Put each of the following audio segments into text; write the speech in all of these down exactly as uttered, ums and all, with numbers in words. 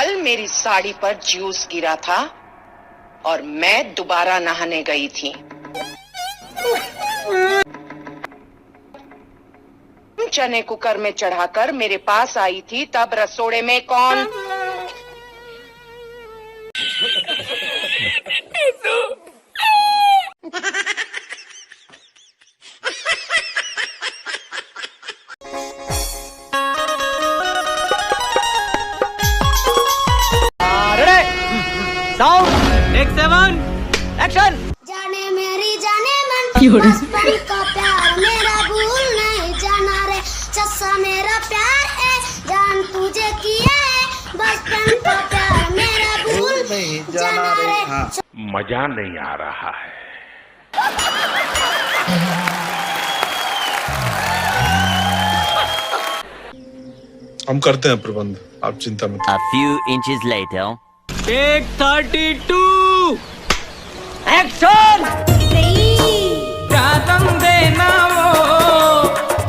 कल मेरी साड़ी पर जूस गिरा था और मैं दोबारा नहाने गई थी। चने कुकर में चढ़ाकर मेरे पास आई थी, तब रसोड़े में कौन? Sound, take seven, action. जाने मेरी जाने मन, बचपन का प्यार मेरा भूल नहीं जाना रे। चस्सा मेरा प्यार है, जान तुझे किया है, बचपन का प्यार मेरा भूल नहीं जाना रे। मजा नहीं आ रहा है। हम करते हैं प्रबंध, आप चिंता मत। A few inches later. Take thirty two. Action. रातम देना वो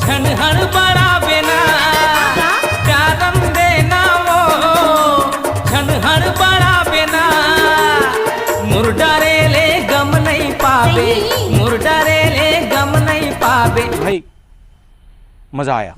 छनहड़ बड़ा बेना। रातम देना वो छनहड़ बड़ा बेना। मुर्डारे ले गम नहीं पावे। मुर्डारे ले गम नहीं पावे। भाई, मजा आया।